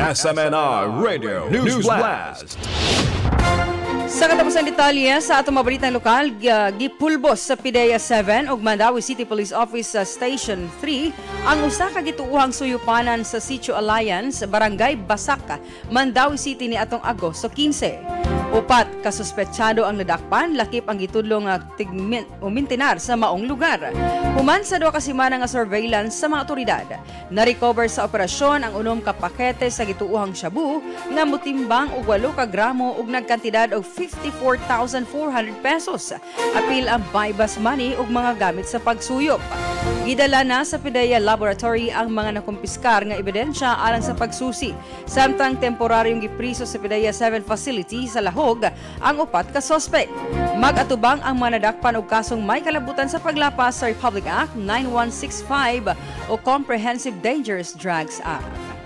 SMNI Radio News Blast. Sa katapusang detalye sa atong mabalitang lokal, gipulbos sa PDEA 7 ug Mandaue City Police Office sa Station 3 ang usa ka gituohang suyupanan sa Sitio Alliance, Barangay Basak, Mandaue City ni atong Agosto 15. Upat ka suspetsado ang nadakpan, lakip ang gitudlo nga tigmin o mintinar sa maong lugar. Human sa 2 ka semana nga surveillance sa mga otoridad, na-recover sa operasyon ang 6 ka pakete sa gituohang shabu nga motimbang og 8 ka gramo ug nagkantidad og 54,400 pesos. Apil ang buy-bust money ug mga gamit sa pagsuyop. Gidala na sa PDEA Laboratory ang mga nakumpiskar nga ebidensya alang sa pagsusi. Samtang temporaryong gipriso sa PDEA 7 facility sa Lahog ang upat ka sospek. Mag-atubang ang mga nadakpan og kasong may kalabutan sa paglapas sa Republic Act 9165 o Comprehensive Dangerous Drugs Act.